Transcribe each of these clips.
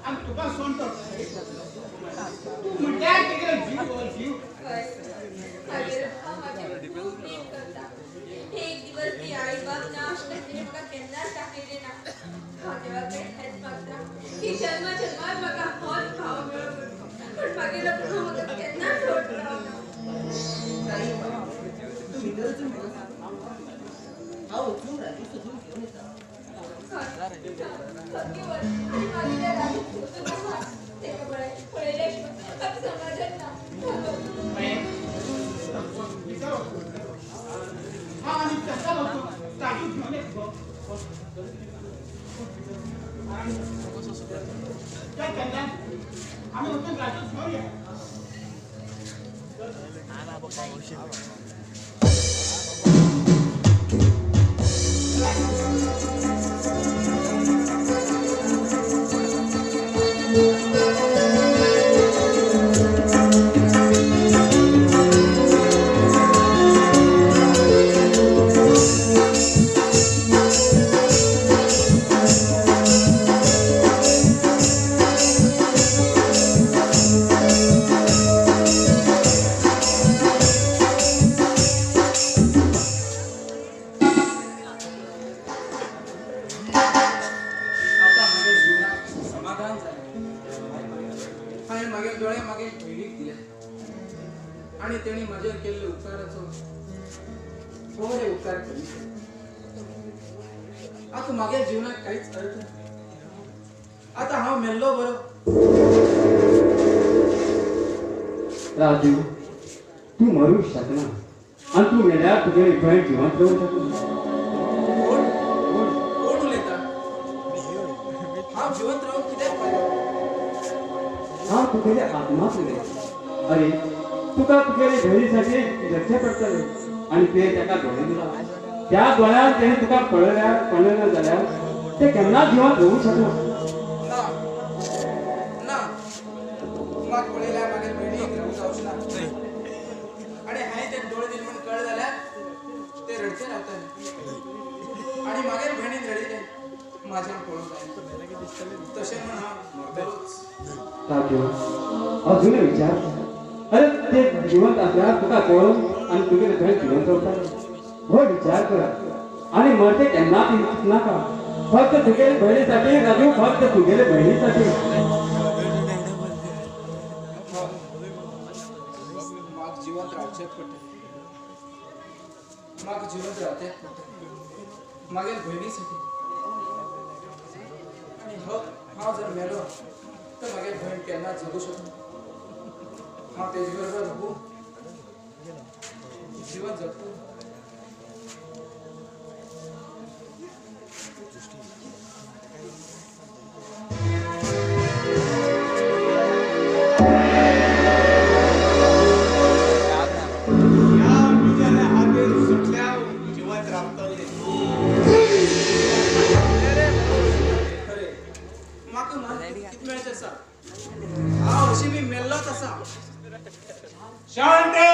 आनी तुका सोडून तो तूं म्हणल्यार तेगेलो जीव हो जीव. मागीर हांव म्हाजेर खूब प्रेम करता. एक दिवस ती आई बाप ना अशें तिणें म्हाका केन्नाच दाखयलें ना. हांव देवा कडेन हेंच मागता की जल्मा जल्मात म्हाका होच भाव मेळो म्हूण, पूण मागीर भाव म्हाका केन्नाच सोडून रावना. ताई, तूं भितर वचून बस. हांव वचून राजू सोदून घेवन येता. सामकी वच आनी मागीर त्या राजूक सोदून हाड. तेका पळयल्या शिवाय म्हाका समाधान ना. भितर वच. हांव आनी चंदन वचून राजूक घेवन येता गो. चल चंदन, आमी वचून राजूक घेवन या. आतां म्हज्या जिवनाक समाधान जालें. हांवें म्हागे दोळे म्हागे भयणीक दिले आनी तेणी म्हाजेर केल्ले उपकाराचो बरे उपकार करी. आतां म्हागे जिवनाक कांयच अर्थ ना. आतां हांव मेल्लो बरो. राजू, तूं मरूंक शकना आनी तूं मेल्यार तुगेली भयण जिवंत रावंक शकना. कोण कोण उलयता? हांव जिवंत रावून कित्याक फायदो? हांव तुगेले आत्माच उलयतां. अरे, तुका तुगेले भयणीसाठी जगचें पडटलें आनी तुवें ताका दोळे दिला. त्या दोळ्यान तेणें तुका पळयल्यार पळयलें ना जाल्यार तें केन्नाच जिवंत रावूंक शकना. ना ना, म्हाका पळयल्यार म्हागे भयणीक रावूंक जावचें ना. आनी हांवें ते दोळे दिले म्हूण कळ्ळें जाल्यार ते रडचे रावतले आनी म्हागे भयणीन रडिल्लें म्हाज्यान पळोवंक जायना. तशें म्हूण हांव मरतलोच. राजू, अजूनय विचार कर. अरे, ते जिवंत आसल्यार तुका पळोवन आनी तुगेले भयण जिवंत रावताले. हो विचार कर आनी मरते केन्नाच चिंतनाका. फक्त तुगेले भयणीसाठी राजू, फक्त तुगेले भयणीसाठी. म्हाका जिवंत रावचेंच पडटलें. म्हाका जिवंत रावचेंच पडटलें म्हागे भयणीसाठी. आनी हांव जर मेलो तर म्हागे भयण केन्नाच जगूं शकना. हांव तेजे बरोबर जगूं, जिवंत जगतलो. ह्या बिजाल्या हातीन सुटल्यार जिवंत रावतले. खरें, म्हाका कितें मेळचें आसा? हांव हरशीं बी मेल्लोच आसा. शांती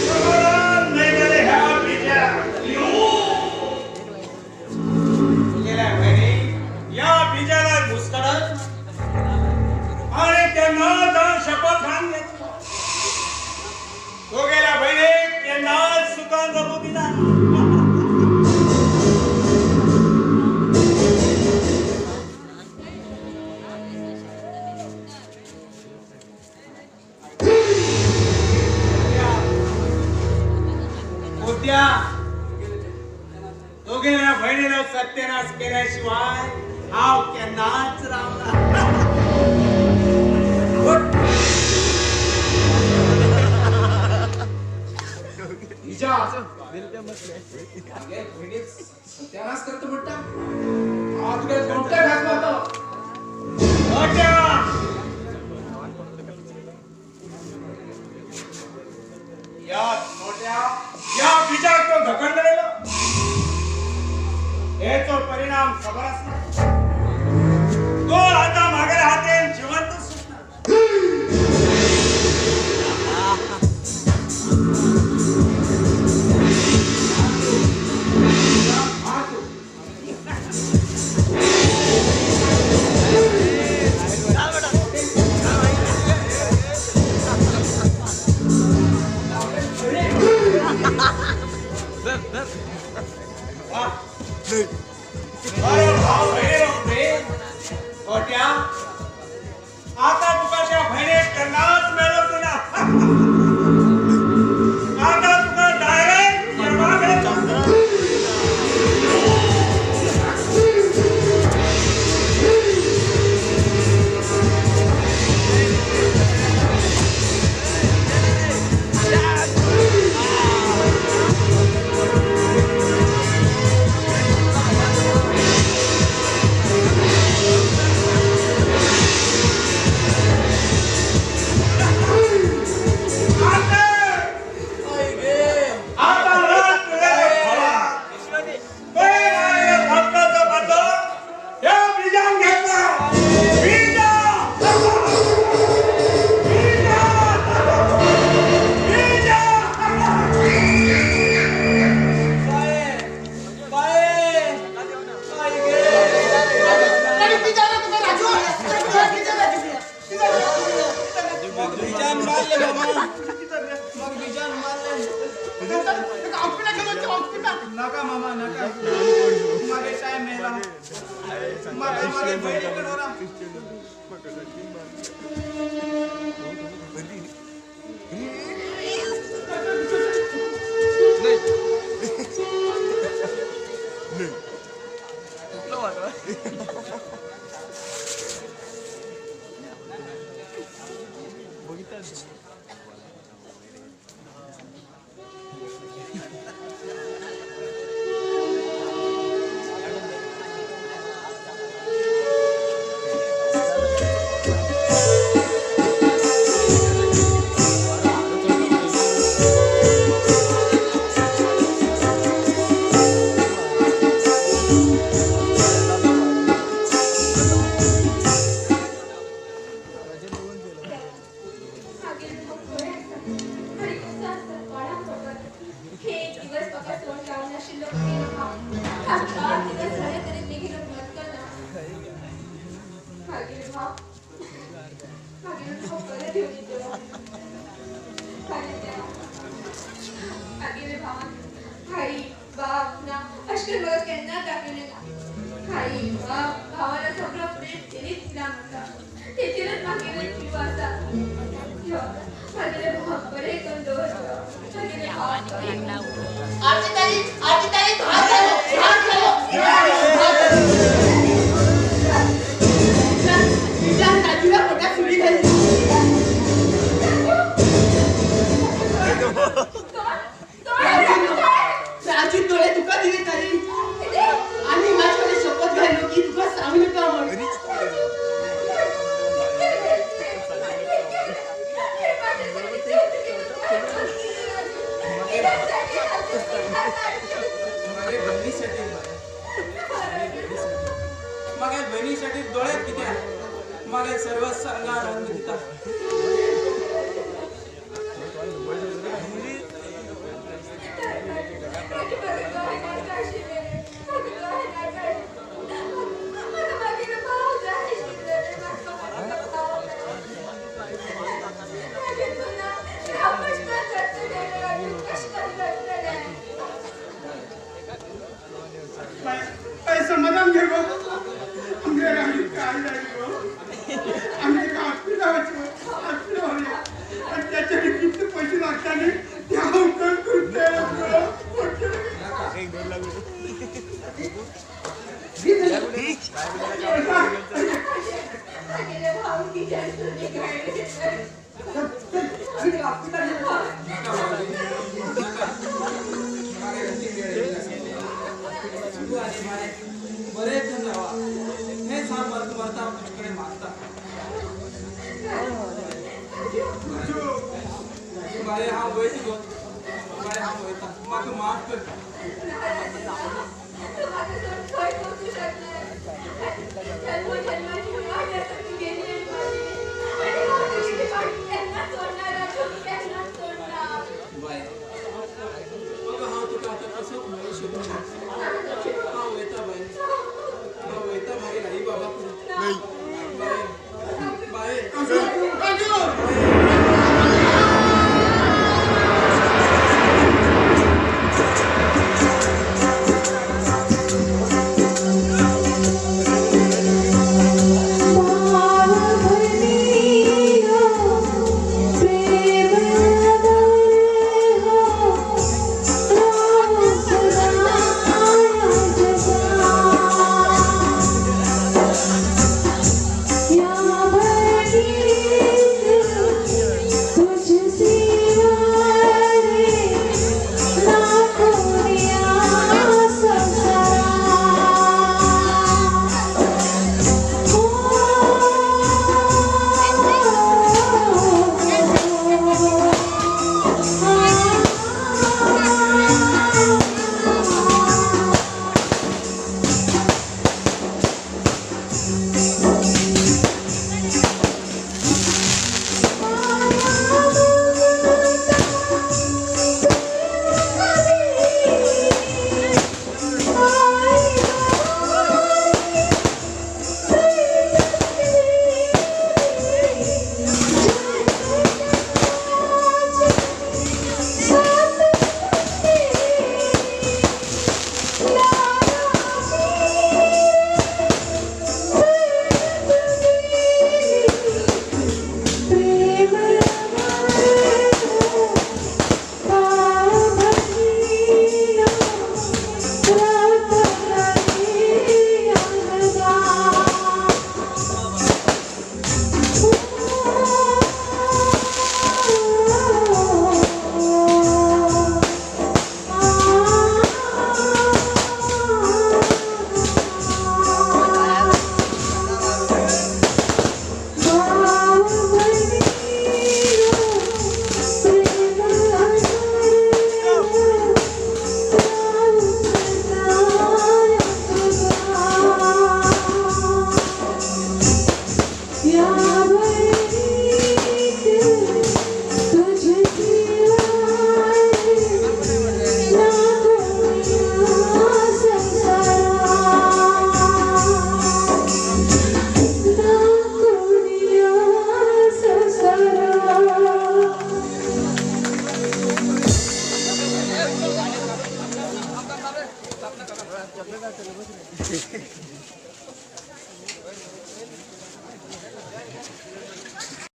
समाधान मेळटलें ह्या बिजाक. तुगेल्या भयणीक ह्या बिजाला घुसकडत आनी केन्नाच हांव शपथ घालून घेतलो. तुगेल्या भयणीक केन्नाच सुखान जगूं दिना. मोत्या, तुगेल्या भयणीलो सत्यानाश केल्याशिवाय हांव केन्नाच रावना. हिजा म्हागे भयणीक सत्यानाश करता म्हणटा? हांव तुगे कोणते घास मारतलो. मोत्या, या मोठ्या या बिजाक तो धकंडलेलो. हेचो परिणाम खबर आसना. तो आता मागेल्या हातीन जिवंत सुटना. मार तूं. गोट्या आता तुका त्या भयणीक केन्नाच मेळोवचो ना. आता तुका डायरेक्ट देवा कडेन. नाका मामा नाका, मागे टाइम मेला, मागे मागे बहिणी कडोरा. मागे बहिणीसाठी डोळ्यात किती मागे सर्व संगा रंग दिता. समाधान घे गो, आमगे काय जाय गो, आमगे हॉस्पिटल हॉस्पिटल आणि त्याच्याकडे किती पैसे लागतात त्या उकळ करते. बरेच जण राहा हेच हांव मरता मरता तुजे कडेन मागता. बाये हांव वयता गो, बाये हांव वयता, म्हाका माफ कर. बाय अगं हांव तुका आतां कसोच मेळूंक शकना. हांव वयता बाय, हांव वयता मागीर आई बाबा. बाय बाय.